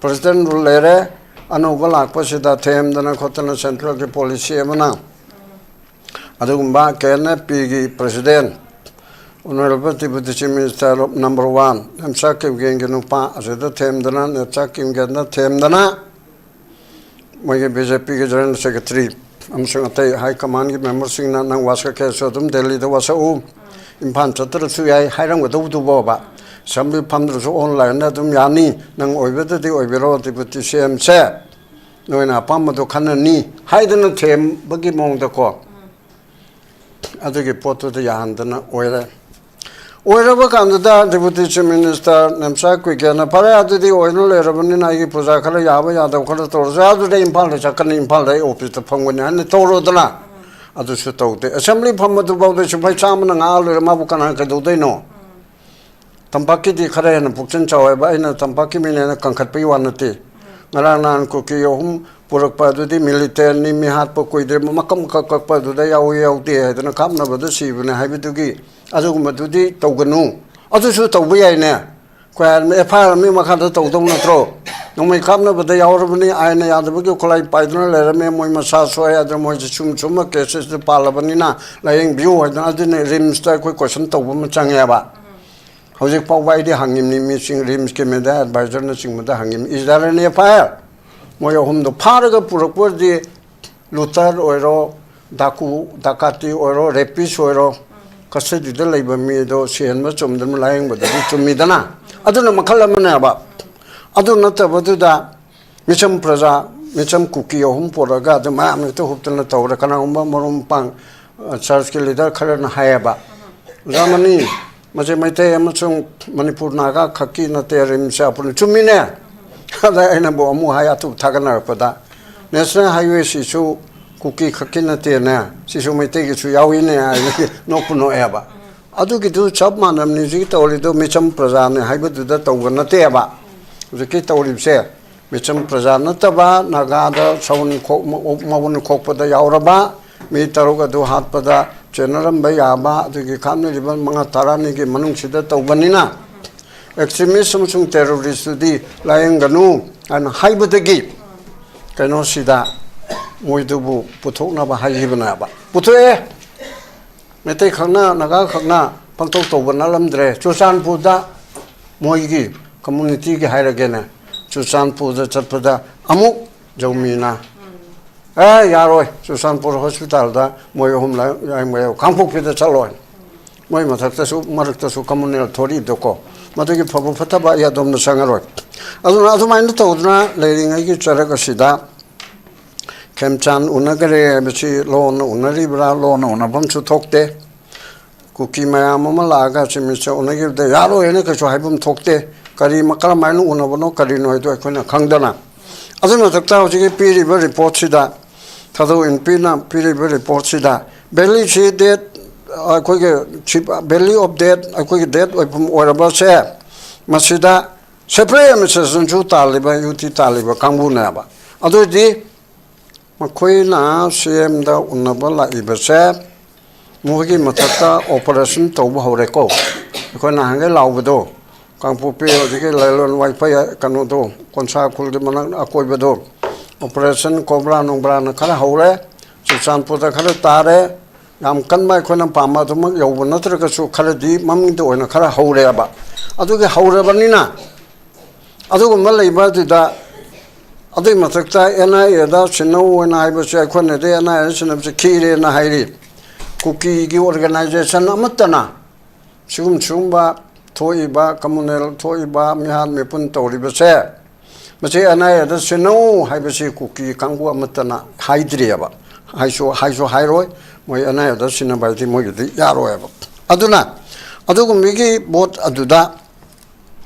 president rule ꯂꯩꯔꯦ, ꯑꯅꯧꯕ ꯂꯥꯛꯄꯁꯤꯗ ꯊꯦꯝꯗꯅ ꯈꯣꯠꯇꯅ centralꯒꯤ policy ꯑꯃꯅ ꯑꯗꯨꯒꯨꯝꯕ K N F Pꯒꯤ president Honorable Deputy Chief Minister number one, Nemcha ꯀꯤꯝꯒꯦꯟꯒꯤ ꯅꯨꯄꯥ ꯑꯁꯤꯗ ꯊꯦꯝꯗꯅ, ꯅꯦꯝꯆꯥ ꯀꯤꯝꯒꯦꯟꯗ ꯊꯦꯝꯗꯅ, ꯃꯣꯏꯒꯤ ꯕꯤ ꯖꯦ ꯄꯤꯒꯤ General Secretary ꯑꯃꯁꯨꯡ ꯑꯇꯩ High Commandꯒꯤ memberꯁꯤꯡꯅ ꯅꯪ ꯋꯥꯁꯛꯀꯦꯁꯨ ꯑꯗꯨꯝ ꯗꯦꯜꯂꯤꯗ ꯋꯥꯁꯛꯎ, ꯏꯝꯐꯥꯜ ꯆꯠꯇ꯭ꯔꯁꯨ ꯌꯥꯏ ꯍꯥꯏꯔꯝꯒꯗꯧꯕꯗꯨꯕꯣꯕ, Assembly ꯐꯝꯗ꯭ꯔꯁꯨ onlineꯗ ꯑꯗꯨꯝ ꯌꯥꯅꯤ, ꯅꯪ ꯑꯣꯏꯕꯗꯗꯤ ꯑꯣꯏꯕꯤꯔꯣ Deputy C Mꯁꯦ, ꯅꯣꯏꯅ ꯑꯄꯥꯝꯕꯗꯣ ꯈꯟꯅꯅꯤ ꯍꯥꯏꯗꯅ ꯊꯦꯝꯕꯒꯤ ꯃꯑꯣꯡꯗꯀꯣ꯫ ꯑꯗꯨꯒꯤ ꯄꯣꯠꯇꯨꯗ ꯌꯥꯍꯟꯗꯅ ꯑꯣꯏꯔꯦ꯫ ꯑꯣꯏꯔꯕ ꯀꯥꯟꯗꯨꯗ Deputy Chief Minister ꯅꯦꯝꯆꯥ ꯀꯨꯏꯒꯦꯅ, "ꯐꯔꯦ, ꯑꯗꯨꯗꯤ ꯑꯣꯏꯅ ꯂꯩꯔꯕꯅꯤꯅ ꯑꯩꯒꯤ ꯄꯨꯖꯥ ꯈꯔ ꯌꯥꯕ ꯌꯥꯗꯕ ꯈꯔ ꯇꯧꯔꯁꯦ, ꯑꯗꯨꯗꯤ ꯏꯝꯐꯥꯜꯗ ꯆꯠꯀꯅꯤ, ꯏꯝꯐꯥꯜꯗ ꯑꯩ officeꯇ ꯐꯝꯒꯅꯤ" ꯍꯥꯏꯅ ꯇꯧꯔꯣꯗꯅ꯫ ꯑꯗꯨꯁꯨ ꯇꯧꯗꯦ꯫ Assembly ꯐꯝꯕꯗꯨꯐꯥꯎꯗ ꯁꯤꯐꯥꯏ ꯆꯥꯝꯃꯅ ꯉꯥꯛꯑ ꯂꯣꯏꯔꯦ, ꯃꯥꯕꯨ ꯀꯅꯥꯅ ꯀꯩꯗꯧꯗꯣꯏꯅꯣ? ꯇꯝꯄꯥꯛꯀꯤꯗꯤ ꯈꯔ ꯍꯦꯟꯅ ꯄꯨꯛꯆꯦꯜ ꯆꯥꯎꯋꯦꯕ, ꯑꯩꯅ ꯇꯝꯄꯥꯛꯀꯤ ꯃꯤꯅꯦꯅ ꯀꯟꯈꯠꯄꯒꯤ ꯋꯥ ꯅꯠꯇꯦ꯫ ꯉꯔꯥꯡ ꯅꯍꯥꯟ ꯀꯨꯀꯤ ꯑꯍꯨꯝ ꯄꯨꯔꯛꯄ ꯑꯗꯨꯗꯤ militantꯅꯤ, ꯃꯤ ꯍꯥꯠꯄ ꯀꯨꯏꯗ꯭ꯔꯦ, ꯃꯀꯛ ꯃꯀꯛ ꯀꯛꯄ ꯑꯗꯨꯗ ꯌꯥꯎꯏ ꯌꯥꯎꯗꯦ ꯍꯥꯏꯗꯅ ꯀꯥꯞꯅꯕꯗ ꯁꯤꯕꯅꯦ ꯍꯥꯏꯕꯗꯨꯒꯤ, ꯑꯗꯨꯒꯨꯝꯕꯗꯨꯗꯤ ꯇꯧꯒꯅꯨ꯫ ꯑꯗꯨꯁꯨ ꯇꯧꯕ ꯌꯥꯏꯅꯦ꯫ ꯑꯩꯈꯣꯏ F I R ꯑꯃꯒꯤ ꯃꯈꯥꯗ ꯇꯧꯗꯧ ꯅꯠꯇ꯭ꯔꯣ? ꯅꯣꯡꯃꯩ ꯀꯥꯞꯅꯕꯗ ꯌꯥꯎꯔꯕꯅꯤ, ꯑꯥꯏꯟꯅ ꯌꯥꯗꯕꯒꯤ ꯈꯨꯠꯂꯥꯏ ꯄꯥꯏꯗꯨꯅ ꯂꯩꯔꯝꯃꯦ, ꯃꯣꯏ ꯃꯁꯥ ꯁꯣꯛꯑꯦ ꯍꯥꯏꯗꯅ ꯃꯣꯏꯁꯦ ꯁꯨꯝ ꯁꯨꯝꯕ caseꯇ ꯄꯥꯜꯂꯕꯅꯤꯅ ꯂꯥꯏꯌꯦꯡꯕꯤꯌꯨ ꯍꯥꯏꯗꯅ, ꯑꯗꯨꯅ RIMSꯇ ꯑꯩꯈꯣꯏ question ꯇꯧꯕ ꯑꯃ ꯆꯪꯉꯦꯕ꯫ ꯍꯧꯖꯤꯛ ꯐꯥꯎꯕ ꯑꯩꯗꯤ ꯍꯪꯉꯤꯕꯅꯤ, ꯃꯤꯁꯤꯡ RIMSꯀꯤ media advisorꯅꯆꯤꯡꯕꯗ ꯍꯪꯉꯤꯕꯅꯤ, "Is there any F I R?" ꯃꯣꯏ ꯑꯍꯨꯝꯗꯣ ꯐꯥꯔꯒ ꯄꯨꯔꯛꯄ ꯑꯣꯏꯔꯗꯤ looter ꯑꯣꯏꯔꯣ, ꯗꯥꯀꯨ ꯗꯀꯥꯇꯤ ꯑꯣꯏꯔꯣ, rapist ꯑꯣꯏꯔꯣ, custodyꯗ ꯂꯩꯕ ꯃꯤꯗꯣ ꯁꯤꯍꯟꯕ ꯆꯨꯝꯗꯅ ꯂꯥꯌꯦꯡꯕꯗꯨꯗꯤ ꯆꯨꯝꯃꯤꯗꯅ꯫ ꯑꯗꯨꯅ ꯃꯈꯜ ꯑꯃꯅꯦꯕ꯫ ꯑꯗꯨ ꯅꯠꯇꯕꯗꯨꯗ ꯃꯤꯆꯝ ꯄ꯭ꯔꯖꯥ, ꯃꯤꯆꯝ ꯀꯨꯀꯤ ꯑꯍꯨꯝ ꯄꯨꯔꯛꯑꯒ ꯑꯗꯨ ꯃꯌꯥꯝ ꯍꯦꯛꯇ ꯍꯨꯞꯇꯅ ꯇꯧꯔꯦ꯫ ꯀꯅꯥꯒꯨꯝꯕ ꯃꯔꯨꯞ ꯃꯄꯥꯡ, ꯑ, churchꯀꯤ leader ꯈꯔꯅ ꯍꯥꯏꯌꯦꯕ, "ꯑꯣꯖꯥ ꯃꯅꯤ, ꯃꯁꯤ ꯃꯩꯇꯩ ꯑꯃꯁꯨꯡ ꯃꯅꯤꯄꯨꯔ ꯅꯥꯒꯥ ꯈꯛꯀꯤ ꯅꯠꯇꯦ, RIMSꯁꯦ ꯑꯄꯨꯟꯕ"꯫ ꯆꯨꯝꯃꯤꯅꯦ꯫ ꯑꯗ ꯑꯩꯅꯕꯨ ꯑꯃꯨꯛ ꯍꯥꯏ, ꯑꯇꯣꯞꯄ ꯊꯥꯒꯠꯅꯔꯛꯄꯗ, "National Highwayꯁꯤꯁꯨ ꯀꯨꯀꯤ ꯈꯛꯀꯤ ꯅꯠꯇꯦꯅꯦ, ꯁꯤꯁꯨ ꯃꯩꯇꯩꯒꯤꯁꯨ ꯌꯥꯎꯏꯅꯦ" ꯍꯥꯏꯕꯒꯤ ꯅꯣꯛꯄꯨ ꯅꯣꯛꯑꯦꯕ꯫ ꯑꯗꯨꯒꯤꯗꯨ ꯆꯞ ꯃꯥꯟꯅꯕꯅꯤ꯫ ꯍꯧꯖꯤꯛꯀꯤ ꯇꯧꯔꯤꯗꯣ ꯃꯤꯆꯝ ꯄ꯭ꯔꯖꯥꯅꯦ ꯍꯥꯏꯕꯗꯨꯗ ꯇꯧꯕ ꯅꯠꯇꯦꯕ꯫ ꯍꯧꯖꯤꯛꯀꯤ ꯇꯧꯔꯤꯕꯁꯦ ꯃꯤꯆꯝ ꯄ꯭ꯔꯖꯥ ꯅꯠꯇꯕ ꯅꯥꯒꯥꯗ ꯁꯥꯎꯟ ꯈꯣꯛ-, ꯃ-, ꯃꯥꯎꯟ ꯈꯣꯛꯄꯗ ꯌꯥꯎꯔꯕ ꯃꯤ ꯇꯔꯨꯛ ꯑꯗꯨ ꯍꯥꯠꯄꯗ ꯆꯦꯟꯅꯔꯝꯕ ꯌꯥꯕ, ꯑꯗꯨꯒꯤ ꯀꯥꯞꯅꯔꯤꯕ ꯃꯉꯥ ꯇꯔꯥꯅꯤꯒꯤ ꯃꯅꯨꯡꯁꯤꯗ ꯇꯧꯕꯅꯤꯅ, extremist ꯑꯃꯁꯨꯡ terroristꯇꯨꯗꯤ ꯂꯥꯌꯦꯡꯒꯅꯨ ꯍꯥꯏꯅ ꯍꯥꯏꯕꯗꯒꯤ ꯀꯩꯅꯣꯁꯤꯗ ꯃꯣꯏꯗꯨꯕꯨ ꯄꯨꯊꯣꯛꯅꯕ ꯍꯥꯏꯈꯤꯕꯅꯦꯕ꯫ ꯄꯨꯊꯣꯛꯑꯦ꯫ ꯃꯩꯇꯩ ꯈꯛꯅ, ꯅꯥꯒꯥ ꯈꯛꯅ ꯄꯪꯇꯧ ꯇꯧꯕ ꯅꯠꯂꯝꯗ꯭ꯔꯦ꯫ ꯆꯨꯔꯆꯥꯟꯄꯨꯔꯗ ꯃꯣꯏꯒꯤ ꯀꯝꯃꯨꯅꯤꯇꯤꯒꯤ ꯍꯥꯏꯔꯒꯦꯅꯦ, ꯆꯨꯔꯆꯥꯟꯄꯨꯔꯗ ꯆꯠꯄꯗ ꯑꯃꯨꯛ ꯖꯧꯃꯤꯅ, "ꯑꯦ, ꯌꯥꯔꯣꯏ, ꯆꯨꯔꯆꯥꯟꯄꯨꯔ ꯍꯣꯁꯄꯤꯇꯥꯜꯗ ꯃꯣꯏ ꯑꯍꯨꯝ ꯂꯥ-, ꯂꯥꯌꯦꯡꯕ ꯌꯥꯎ-, ꯀꯥꯡꯄꯣꯛꯄꯤꯗ ꯆꯠꯂꯣꯏ"꯫ ꯃꯣꯏ ꯃꯊꯛꯇꯁꯨ ꯃꯔꯛꯇꯁꯨ ꯀꯝꯃꯨꯅꯦꯜ ꯊꯣꯔꯛꯏꯗꯣꯀꯣ꯫ ꯃꯗꯨꯒꯤ ꯐꯕ ꯐꯠꯇꯕ ꯑꯩ ꯑꯗꯣꯝꯗ ꯆꯪꯉꯔꯣꯏ꯫ ꯑꯗꯨꯅ ꯑꯗꯨꯃꯥꯏꯅ ꯇꯧꯗꯅ ꯂꯩꯔꯤꯉꯩꯒꯤ ꯆꯔꯛ ꯑꯁꯤꯗ ꯈꯦꯝꯆꯥꯟ ꯎꯅꯈꯔꯦ ꯍꯥꯏꯕꯁꯤ ꯂꯣꯟꯅ ꯎꯅꯔꯤꯕ꯭ꯔꯥ, ꯂꯣꯟꯅ ꯎꯅꯐꯝꯁꯨ ꯊꯣꯛꯇꯦ꯫ ꯀꯨꯀꯤ ꯃꯌꯥꯝ ꯑꯃ ꯂꯥꯛꯑꯒ ꯆꯤꯞ ꯃꯤꯅꯤꯁꯇꯔ ꯎꯅꯈꯤꯕꯗ ꯌꯥꯔꯣꯏ ꯍꯥꯏꯅ ꯀꯩꯁꯨ ꯍꯥꯏꯐꯝ ꯊꯣꯛꯇꯦ꯫ ꯀꯔꯤ ꯃ-, ꯀꯔꯝꯍꯥꯏꯅ ꯎꯅꯕꯅꯣ, ꯀꯔꯤꯅꯣ ꯍꯥꯏꯗꯣ ꯑꯩꯈꯣꯏꯅ ꯈꯪꯗꯅ꯫ ꯑꯗꯨꯒꯤ ꯃꯊꯛꯇ ꯍꯧꯖꯤꯛꯀꯤ ꯄꯤꯔꯤꯕ ꯔꯤꯄꯣꯔꯠꯁꯤꯗ, ꯊꯥꯗꯧ ꯏꯟꯄꯤꯅ ꯄꯤꯔꯤꯕ ꯔꯤꯄꯣꯔꯠꯁꯤꯗ, ꯚꯦꯂꯤꯁꯤ ꯗꯦꯠ, ꯑꯩꯈꯣꯏꯒꯤ ꯆꯤꯞ, ꯚꯦꯂꯤ ꯑꯣꯐ ꯗꯦꯠ, ꯑꯩꯈꯣꯏꯒꯤ ꯗꯦꯠ ꯑꯣꯏꯐꯝ ꯑꯣꯏꯔꯕꯁꯦ, ꯃꯁꯤꯗ ꯁꯦꯄꯔꯦꯠ ꯑꯦꯗꯃꯤꯅꯤꯁꯇ꯭ꯔꯦꯁꯟꯁꯨ ꯇꯥꯜꯂꯤꯕ, ꯌꯨ ꯇꯤ ꯇꯥꯜꯂꯤꯕ ꯀꯥꯡꯕꯨꯅꯦꯕ꯫ ꯑꯗꯨ ꯑꯣꯏꯗꯤ ꯃꯈꯣꯏꯅ ꯁꯤ ꯑꯦꯝꯗ ꯎꯅꯕ ꯂꯥꯛꯏꯕꯁꯦ ꯃꯈꯣꯏꯒꯤ ꯃꯊꯛꯇ ꯑꯣꯄꯔꯦꯁꯟ ꯇꯧꯕ ꯍꯧꯔꯦꯀꯣ꯫ ꯑꯩꯈꯣꯏ ꯅꯍꯥꯟꯒꯩ ꯂꯥꯎꯕꯗꯣ, ꯀꯥꯡꯄꯣꯛꯄꯤ ꯍꯧꯖꯤꯛꯀꯤ ꯂꯥꯏꯂꯣꯟ ꯋꯥꯏꯐꯩ ꯀꯩꯅꯣꯗꯣ, ꯀꯣꯟꯁꯥ ꯈꯨꯜꯒꯤ ꯃꯅꯥꯛ ꯑꯀꯣꯏꯕꯗꯣ, ꯑꯣꯄꯔꯦꯁꯟ ꯀꯣꯕ꯭ꯔꯥ ꯅꯨꯡꯕ꯭ꯔꯥꯅ ꯈꯔ ꯍꯧꯔꯦ, ꯆꯨꯔꯆꯥꯟꯄꯨꯔꯗ ꯈꯔ ꯇꯥꯔꯦ꯫ ꯌꯥꯝ ꯀꯟꯕ ꯑꯩꯈꯣꯏꯅ ꯄꯥꯝꯕ ꯑꯗꯨꯃꯛ ꯌꯧꯕ ꯅꯠꯇ꯭ꯔꯒꯁꯨ ꯈꯔꯗꯤ ꯃꯃꯤꯡꯗ ꯑꯣꯏꯅ ꯈꯔ ꯍꯧꯔꯦꯕ꯫ ꯑꯗꯨꯒꯤ ꯍꯧꯔꯕꯅꯤꯅ ꯑꯗꯨꯒꯨꯝꯕ ꯂꯩꯕ ꯑꯗꯨꯗ, ꯑꯗꯨꯒꯤ ꯃꯊꯛꯇ ꯑꯦꯟ ꯑꯥꯏ ꯑꯦꯗ ꯁꯤꯟꯅꯧ ꯍꯥꯏꯅ ꯍꯥꯏꯕꯁꯦ, ꯑꯩꯈꯣꯏꯅꯗꯤ ꯑꯦꯟ ꯑꯥꯏ ꯑꯦꯗ ꯁꯤꯟꯅꯕꯁꯦ ꯈꯤꯔꯦꯅ ꯍꯥꯏꯔꯤ꯫ ꯀꯨꯀꯤꯒꯤ ꯑꯣꯔꯒꯅꯥꯏꯖꯦꯁꯟ ꯑꯃꯠꯇꯅ ꯁꯤꯒꯨꯝ ꯁꯤꯒꯨꯝꯕ ꯊꯣꯛꯏꯕ, ꯀꯝꯃꯨꯅꯦꯜ ꯊꯣꯛꯏꯕ, ꯃꯤꯍꯥꯠ ꯃꯤꯄꯨꯟ ꯇꯧꯔꯤꯕꯁꯦ, ꯃꯁꯤ ꯑꯦꯟ ꯑꯥꯏ ꯑꯦꯗ ꯁꯤꯟꯅꯧ ꯍꯥꯏꯕꯁꯤ ꯀꯨꯀꯤ ꯀꯥꯡꯕꯨ ꯑꯃꯠꯇꯅ ꯍꯥꯏꯗ꯭ꯔꯤꯑꯕ꯫ ꯍꯥꯏꯁꯨ, ꯍꯥꯏꯁꯨ ꯍꯥꯏꯔꯣꯏ꯫ ꯃꯣꯏ ꯑꯦꯟ ꯑꯥꯏ ꯑꯦꯗ ꯁꯤꯟꯅꯕ ꯍꯥꯏꯗꯤ ꯃꯣꯏꯒꯤꯗꯤ ꯌꯥꯔꯣꯏꯕ꯫ ꯑꯗꯨꯅ ꯑꯗꯨꯒꯨꯝꯕꯒꯤ ꯄꯣꯠ ꯑꯗꯨꯗ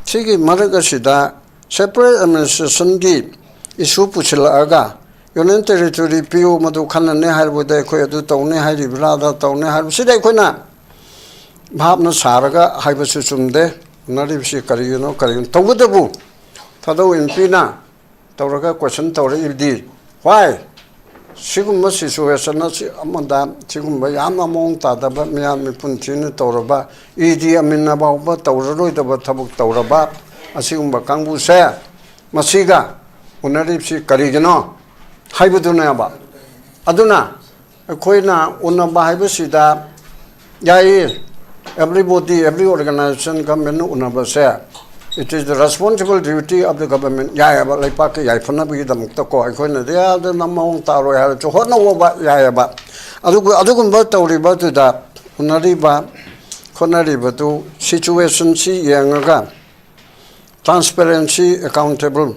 ꯁꯤꯒꯤ ꯃꯔꯛ ꯑꯁꯤꯗ ꯁꯦꯄꯔꯦꯠ ꯑꯦꯗꯃꯤꯅꯤꯁꯇ꯭ꯔꯦꯁꯟꯒꯤ ꯏꯁꯨ ꯄꯨꯁꯤꯜꯂꯛꯑꯒ, ꯌꯨꯅꯤꯌꯟ ꯇꯦꯔꯤꯇꯣꯔꯤ ꯄꯤꯌꯨ, ꯃꯗꯨ ꯈꯟꯅꯅꯤ ꯍꯥꯏꯔꯨꯕꯗ ꯑꯩꯈꯣꯏ ꯑꯗꯨ ꯇꯧꯅꯤ ꯍꯥꯏꯔꯤꯕ꯭ꯔꯥ, ꯑꯗ ꯇꯧꯅꯤ ꯍꯥꯏꯔꯤꯕ, ꯁꯤꯗ ꯑꯩꯈꯣꯏꯅ ꯚꯥꯞꯅ ꯁꯥꯔꯒ ꯍꯥꯏꯕꯁꯨ ꯆꯨꯝꯗꯦ꯫ ꯎꯅꯔꯤꯕꯁꯤ ꯀꯔꯤꯒꯤꯅꯣ, ꯀꯔꯤꯒꯤꯅꯣ? ꯇꯧꯕꯇꯕꯨ ꯊꯥꯗꯧ ꯏꯟꯄꯤꯅ ꯇꯧꯔꯒ ꯀꯣꯏꯁꯟ ꯇꯧꯔꯛꯏꯕꯗꯤ, ꯋꯥꯏ, ꯁꯤꯒꯨꯝꯕ ꯁꯤꯆꯨꯋꯦꯁꯟ ꯑꯁꯤ ꯑꯃꯗ ꯁꯤꯒꯨꯝꯕ ꯌꯥꯝꯅ ꯃꯑꯣꯡ ꯇꯥꯗꯕ, ꯃꯤꯌꯥꯝ ꯃꯤꯄꯨꯟ ꯊꯤꯅ ꯇꯧꯔꯕ, ꯏꯗꯤ ꯑꯃꯤꯟꯅ ꯐꯥꯎꯕ ꯇꯧꯔꯔꯣꯏꯗꯕ ꯊꯕꯛ ꯇꯧꯔꯕ ꯑꯁꯤꯒꯨꯝꯕ ꯀꯥꯡꯕꯨꯁꯦ, ꯃꯁꯤꯒ ꯎꯅꯔꯤꯕꯁꯤ ꯀꯔꯤꯒꯤꯅꯣ ꯍꯥꯏꯕꯗꯨꯅꯦꯕ꯫ ꯑꯗꯨꯅ ꯑꯩꯈꯣꯏꯅ ꯎꯅꯕ ꯍꯥꯏꯕꯁꯤꯗ, ꯌꯥꯏꯌꯦ, Every body, every organization, government ꯎꯅꯕꯁꯦ, it is the responsible duty of the government. ꯌꯥꯏꯑꯕ, ꯂꯩꯄꯥꯛꯀꯤ ꯌꯥꯏꯐꯅꯕꯒꯤꯗꯃꯛꯇꯀꯣ, ꯑꯩꯈꯣꯏꯅꯗꯤ ꯑꯗꯨꯅ ꯃꯑꯣꯡ ꯇꯥꯔꯣꯏ ꯍꯥꯏꯔꯁꯨ ꯍꯣꯠꯅꯧꯑꯕ, ꯌꯥꯏꯑꯕ꯫ ꯑꯗꯨꯒ ꯑꯗꯨꯒꯨꯝꯕ ꯇꯧꯔꯤꯕꯗꯨꯗ ꯎꯅꯔꯤꯕ ꯈꯣꯠꯅꯔꯤꯕꯗꯨ situationꯁꯤ ꯌꯦꯡꯉꯒ transparency, accountable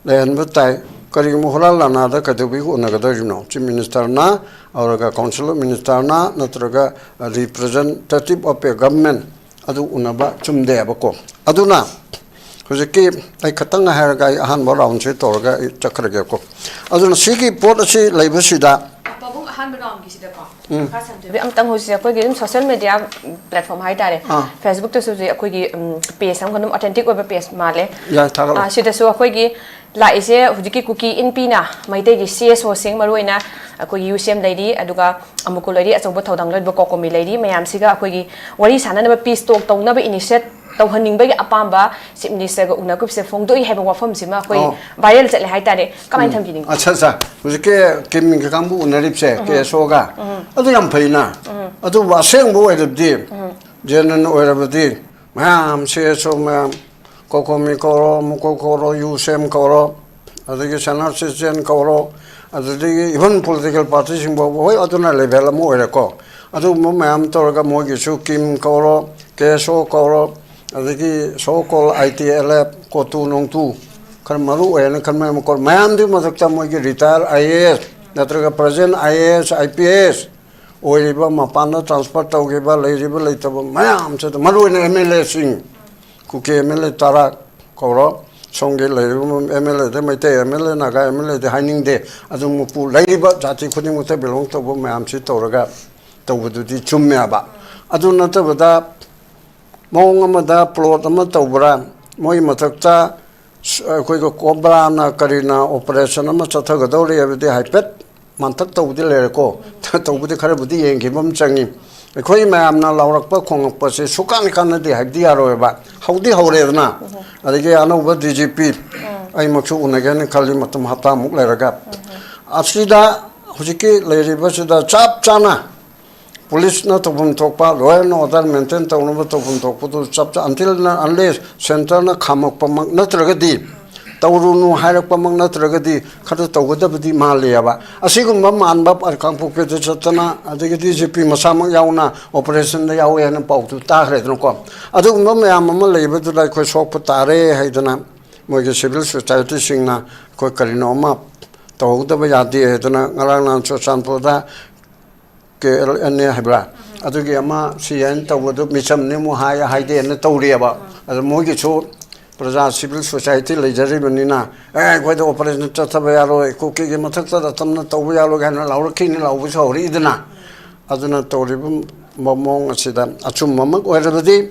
ꯂꯩꯍꯟꯕ ꯇꯥꯏ꯫ ꯀꯔꯤꯒꯨꯝꯕ ꯍꯨꯔꯥꯟ ꯂꯥꯟꯅꯥꯗ ꯀꯩꯗꯧꯕꯒꯤ ꯎꯅꯒꯗꯧꯔꯤꯕꯅꯣ? Chief Ministerꯅ ꯑꯗꯨꯒ Council of Ministerꯅ ꯅꯠꯇ꯭ꯔꯒ representative of a government ꯑꯗꯨ ꯎꯅꯕ ꯆꯨꯝꯗꯦꯕꯀꯣ꯫ ꯑꯗꯨꯅ ꯍꯧꯖꯤꯛꯀꯤ ꯑꯩ ꯈꯇꯪ ꯍꯥꯏꯔꯒ ꯑꯩ ꯑꯍꯥꯟꯕ roundꯁꯦ ꯇꯧꯔꯒ ꯑꯩ ꯆꯠꯈ꯭ꯔꯒꯦꯀꯣ꯫ ꯑꯗꯨꯅ ꯁꯤꯒꯤ ꯄꯣꯠ ꯑꯁꯤ ꯂꯩꯕꯁꯤꯗ ꯄꯥꯕꯨꯡ ꯑꯍꯥꯟꯕ roundꯒꯤꯁꯤꯗꯀꯣ ꯎꯝ꯫ ꯃꯈꯥ ꯁꯝꯊꯕꯤ ꯑꯝꯇꯪ ꯍꯧꯖꯤꯛ ꯑꯩꯈꯣꯏꯒꯤ ꯑꯗꯨꯝ social media platform ꯍꯥꯏꯇꯥꯔꯦ꯫ ꯑꯥ꯫ Facebookꯇꯁꯨ ꯍꯧꯖꯤꯛ ꯑꯩꯈꯣꯏꯒꯤ, ꯎꯝ, page ꯑꯃꯒ ꯑꯗꯨꯝ authentic ꯑꯣꯏꯕ page ꯃꯥꯜꯂꯦ꯫ ꯌꯥꯏ, ꯊꯥꯒꯠꯂꯣ꯫ ꯑꯥ, ꯁꯤꯗꯁꯨ ꯑꯩꯈꯣꯏꯒꯤ ꯂꯥꯛꯏꯁꯦ ꯍꯧꯖꯤꯛꯀꯤ ꯀꯨꯀꯤ ꯏꯟꯄꯤꯅ ꯃꯩꯇꯩꯒꯤ CSOꯁꯤꯡ, ꯃꯔꯨꯑꯣꯏꯅ ꯑꯩꯈꯣꯏꯒꯤ UCM ꯂꯩꯔꯤ, ꯑꯗꯨꯒ ꯑꯃꯨꯀꯨ ꯂꯩꯔꯤ, ꯑꯆꯧꯕ ꯊꯧꯗꯥꯡ ꯂꯧꯔꯤꯕ ꯀꯣꯀꯣꯃꯤ ꯂꯩꯔꯤ, ꯃꯌꯥꯝꯁꯤꯒ ꯑꯩꯈꯣꯏꯒꯤ ꯋꯥꯔꯤ ꯁꯥꯟꯅꯅꯕ, peace talk ꯇꯧꯅꯕ initiate ꯇꯧꯍꯟꯅꯤꯡꯕꯒꯤ ꯑꯄꯥꯝꯕ Chief Ministerꯒ ꯎꯅꯈꯤꯕꯁꯦ ꯐꯣꯡꯗꯣꯛꯏ ꯍꯥꯏꯕ ꯋꯥꯐꯝꯁꯤꯃ ꯑꯩꯈꯣꯏ ꯑꯣ꯫ Viral ꯆꯠꯂꯦ ꯍꯥꯏꯇꯥꯔꯦ꯫ ꯀꯃꯥꯏꯅ ꯎꯝ꯫ ꯊꯝꯕꯤꯅꯤꯡꯒꯦ? ꯑꯠꯆꯥ, ꯑꯠꯆꯥ꯫ ꯍꯧꯖꯤꯛꯀꯤ ꯀꯤꯝꯒꯤ ꯀꯥꯡꯕꯨ ꯎꯅꯔꯤꯕꯁꯦ, ꯎꯝ꯫ KSOꯒ꯫ ꯎꯝ꯫ ꯑꯗꯨ ꯌꯥꯝ ꯐꯩꯅ꯫ ꯎꯝ꯫ ꯑꯗꯨꯕꯨ ꯑꯁꯦꯡꯕ ꯑꯣꯏꯔꯕꯗꯤ, ꯎꯝ꯫ Genuine ꯑꯣꯏꯔꯕꯗꯤ, ꯃꯌꯥꯝ CSO ꯃꯌꯥꯝ, ꯀꯣꯀꯣꯃꯤ ꯀꯧꯔꯣ, ꯑꯃꯨꯀꯨ ꯀꯧꯔꯣ, UCM ꯀꯧꯔꯣ, ꯑꯗꯒꯤ Senior Citizen ꯀꯧꯔꯣ, ꯑꯗꯨꯗꯒꯤ even political partyꯁꯤꯡ ꯐꯥꯎꯕ, ꯍꯣꯏ, ꯑꯗꯨꯅ level ꯑꯃ ꯑꯣꯏꯔꯦꯀꯣ꯫ ꯑꯗꯨꯒꯨꯝꯕ ꯃꯌꯥꯝ ꯇꯧꯔꯒ ꯃꯣꯏꯒꯤꯁꯨ ꯀꯤꯝ ꯀꯧꯔꯣ, KSO ꯀꯧꯔꯣ, ꯑꯗꯒꯤ so called ITLF, ꯀꯣꯇꯨ ꯅꯣꯡꯇꯨ, ꯈꯔ ꯃꯔꯨ ꯑꯣꯏꯅ ꯈꯟꯕ ꯌꯥꯕ ꯀꯧꯔꯣ꯫ ꯃꯌꯥꯝꯗꯨꯒꯤ ꯃꯊꯛꯇ ꯃꯣꯏꯒꯤ retire IAS ꯅꯠꯇ꯭ꯔꯒ present IAS, IPS ꯑꯣꯏꯔꯤꯕ, ꯃꯄꯥꯟꯗ transfer ꯇꯧꯈꯤꯕ, ꯂꯩꯔꯤꯕ ꯂꯩꯇꯕ ꯃꯌꯥꯝꯁꯤꯗ, ꯃꯔꯨ ꯑꯣꯏꯅ MLAꯁꯤꯡ, ꯀꯨꯀꯤ MLA ꯇꯔꯥ ꯀꯧꯔꯣ, ꯁꯣꯝꯒꯤ ꯂꯩꯔꯤꯕ MLAꯗ, ꯃꯩꯇꯩ MLA, ꯅꯥꯒꯥ MLAꯗꯤ ꯍꯥꯏꯅꯤꯡꯗꯦ, ꯑꯗꯨ ꯃꯄꯨ ꯂꯩꯔꯤꯕ ꯖꯥꯇꯤ ꯈꯨꯗꯤꯡꯃꯛꯇ belong ꯇꯧꯕ ꯃꯌꯥꯝꯁꯤ ꯇꯧꯔꯒ ꯇꯧꯕꯗꯨꯗꯤ ꯆꯨꯝꯃꯦꯕ꯫ ꯑꯗꯨ ꯅꯠꯇꯕꯗ ꯃꯑꯣꯡ ꯑꯃꯗ plot ꯑꯃ ꯇꯧꯕ꯭ꯔꯥ, ꯃꯣꯏ ꯃꯊꯛꯇ ꯑꯩꯈꯣꯏꯒꯤ ꯀꯣꯕ꯭ꯔꯥꯅ ꯀꯔꯤꯅ operation ꯑꯃ ꯆꯠꯊꯒꯗꯧꯔꯤ ꯍꯥꯏꯕꯗꯤ ꯍꯥꯏꯐꯦꯠ ꯃꯟꯇꯛ ꯇꯧꯕꯗꯤ ꯂꯩꯔꯦꯀꯣ꯫ ꯇꯧꯕꯗꯤ ꯈꯔꯕꯨꯗꯤ ꯌꯦꯡꯈꯤꯕ ꯑꯃ ꯆꯪꯉꯤ꯫ ꯑꯩꯈꯣꯏ ꯃꯌꯥꯝꯅ ꯂꯥꯎꯔꯛꯄ ꯈꯣꯡꯂꯛꯄꯁꯦ ꯁꯨꯀꯥꯟ ꯀꯥꯟꯅꯗꯦ ꯍꯥꯏꯕꯗꯤ ꯌꯥꯔꯣꯏꯕ꯫ ꯍꯧꯗꯤ ꯍꯧꯔꯦꯗꯅ꯫ ꯑꯗꯒꯤ ꯑꯅꯧꯕ DGP ꯑꯩꯃꯛꯁꯨ ꯎꯅꯒꯦꯅ ꯈꯜꯂꯤ ꯃꯇꯝ ꯍꯞꯇꯥꯃꯨꯛ ꯂꯩꯔꯒ꯫ ꯑꯁꯤꯗ ꯍꯧꯖꯤꯛꯀꯤ ꯂꯩꯔꯤꯕꯁꯤꯗ ꯆꯞ ꯆꯥꯅ ꯄꯨꯂꯤꯁꯅ ꯇꯧꯐꯝ ꯊꯣꯛꯄ, law and order maintain ꯇꯧꯅꯕ ꯇꯧꯐꯝ ꯊꯣꯛꯄꯗꯨ ꯆꯞ ꯆꯥ, until unless centreꯅ ꯈꯥꯝꯃꯛꯄꯃꯛ ꯅꯠꯇ꯭ꯔꯒꯗꯤ, ꯇꯧꯔꯨꯅꯨ ꯍꯥꯏꯔꯛꯄꯃꯛ ꯅꯠꯇ꯭ꯔꯒꯗꯤ, ꯈꯔ ꯇꯧꯒꯗꯕꯗꯤ ꯃꯥꯜꯂꯤꯑꯕ꯫ ꯑꯁꯤꯒꯨꯝꯕ ꯃꯥꯟꯕ ꯀꯥꯡꯄꯣꯛꯄꯤꯗ ꯆꯠꯇꯅ, ꯑꯗꯒꯤꯗꯤ ꯖꯤ ꯄꯤ ꯃꯁꯥꯃꯛ ꯌꯥꯎꯅ operationꯗ ꯌꯥꯎꯋꯦ ꯍꯥꯏꯅ ꯄꯥꯎꯗꯨ ꯇꯥꯈ꯭ꯔꯦꯗꯅꯀꯣ꯫ ꯑꯗꯨꯒꯨꯝꯕ ꯃꯌꯥꯝ ꯑꯃ ꯂꯩꯕꯗꯨꯗ ꯑꯩꯈꯣꯏ ꯁꯣꯛꯄ ꯇꯥꯔꯦ ꯍꯥꯏꯗꯅ, ꯃꯣꯏꯒꯤ civil societyꯁꯤꯡꯅ ꯑꯩꯈꯣꯏ ꯀꯔꯤꯅꯣ ꯑꯃ ꯇꯧꯍꯧꯗꯕ ꯌꯥꯗꯦ ꯍꯥꯏꯗꯅ, ꯉꯔꯥꯡ ꯅꯍꯥꯟ ꯆꯨꯔꯆꯥꯟꯄꯨꯔꯗ ꯀꯦ ꯑꯦꯜ ꯑꯦꯟ ꯑꯦ ꯍꯥꯏꯕ꯭ꯔꯥ, ꯑꯗꯨꯒꯤ ꯑꯃ ꯁꯤ ꯑꯦꯟ ꯇꯧꯕꯗꯨ ꯃꯤꯆꯝꯅꯤ ꯑꯃꯨꯛ ꯍꯥꯏ, ꯍꯥꯏꯗꯦꯅ ꯇꯧꯔꯤꯑꯕ꯫ ꯑꯗꯣ ꯃꯣꯏꯒꯤꯁꯨ ꯄ꯭ꯔꯖꯥ civil society ꯂꯩꯖꯔꯤꯕꯅꯤꯅ, "ꯑꯦ, ꯑꯩꯈꯣꯏꯗ operation ꯆꯠꯊꯕ ꯌꯥꯔꯣꯏ, ꯀꯨꯀꯤꯒꯤ ꯃꯊꯛꯇ ꯔꯇꯟꯅ ꯇꯧꯕ ꯌꯥꯔꯣꯏ" ꯀꯥꯏꯅ ꯂꯥꯎꯔꯛꯈꯤꯅꯤ, ꯂꯥꯎꯕꯁꯨ ꯍꯧꯔꯛꯏꯗꯅ꯫ ꯑꯗꯨꯅ ꯇꯧꯔꯤꯕ ꯃꯑꯣꯡ ꯑꯁꯤꯗ ꯑꯆꯨꯝꯕꯃꯛ ꯑꯣꯏꯔꯕꯗꯤ,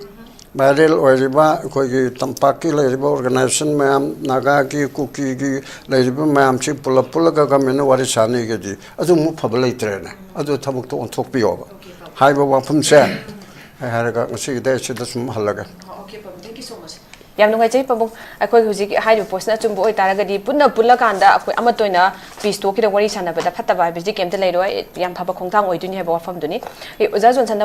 viral ꯑꯣꯏꯔꯤꯕ ꯑꯩꯈꯣꯏꯒꯤ ꯇꯝꯄꯥꯛꯀꯤ ꯂꯩꯔꯤꯕ organization ꯃꯌꯥꯝ, ꯅꯥꯒꯥꯒꯤ, ꯀꯨꯀꯤꯒꯤ ꯂꯩꯔꯤꯕ ꯃꯌꯥꯝꯁꯤ ꯄꯨꯂꯞ ꯄꯨꯜꯂꯒ governmentꯅ ꯋꯥꯔꯤ ꯁꯥꯟꯅꯩꯒꯗꯤ, ꯑꯗꯨ ꯑꯃꯨꯛ ꯐꯕ ꯂꯩꯇ꯭ꯔꯦꯅꯦ꯫ ꯑꯗꯨ ꯊꯕꯛꯇꯣ ꯑꯣꯟꯊꯣꯛꯄꯤꯌꯣꯕ꯫ ꯍꯥꯏꯕ ꯋꯥꯐꯝꯁꯦ ꯑꯩ ꯍꯥꯏꯔꯒ ꯉꯁꯤꯒꯤꯗꯤ ꯑꯩ ꯁꯤꯗ ꯁꯨꯝ ꯍꯜꯂꯒꯦ꯫ ꯌꯥꯝ ꯅꯨꯡꯉꯥꯏꯖꯩ ꯄꯥꯕꯨꯡ꯫ ꯑꯩꯈꯣꯏ ꯍꯧꯖꯤꯛ ꯍꯥꯏꯔꯤꯕ ꯄꯣꯠꯁꯤꯅ ꯑꯆꯨꯝꯕ ꯑꯣꯏꯇꯥꯔꯒꯗꯤ, ꯄꯨꯟꯅ ꯄꯨꯜꯂꯀꯥꯟꯗ ꯑꯩꯈꯣꯏ ꯑꯃꯠꯇ ꯑꯣꯏꯅ peace talkꯀꯤꯗ ꯋꯥꯔꯤ ꯁꯥꯟꯅꯕꯗ ꯐꯠꯇꯕ ꯍꯥꯏꯕꯁꯤꯗꯤ ꯀꯩꯝꯇ ꯂꯩꯔꯣꯏ꯫ ꯌꯥꯝ ꯐꯕ ꯈꯣꯡꯊꯥꯡ ꯑꯣꯏꯗꯣꯏꯅꯤ ꯍꯥꯏꯕ ꯋꯥꯐꯝꯗꯨꯅꯤ꯫ ꯑꯦ, ꯑꯣꯖꯥ ꯖꯣꯟꯁꯟ,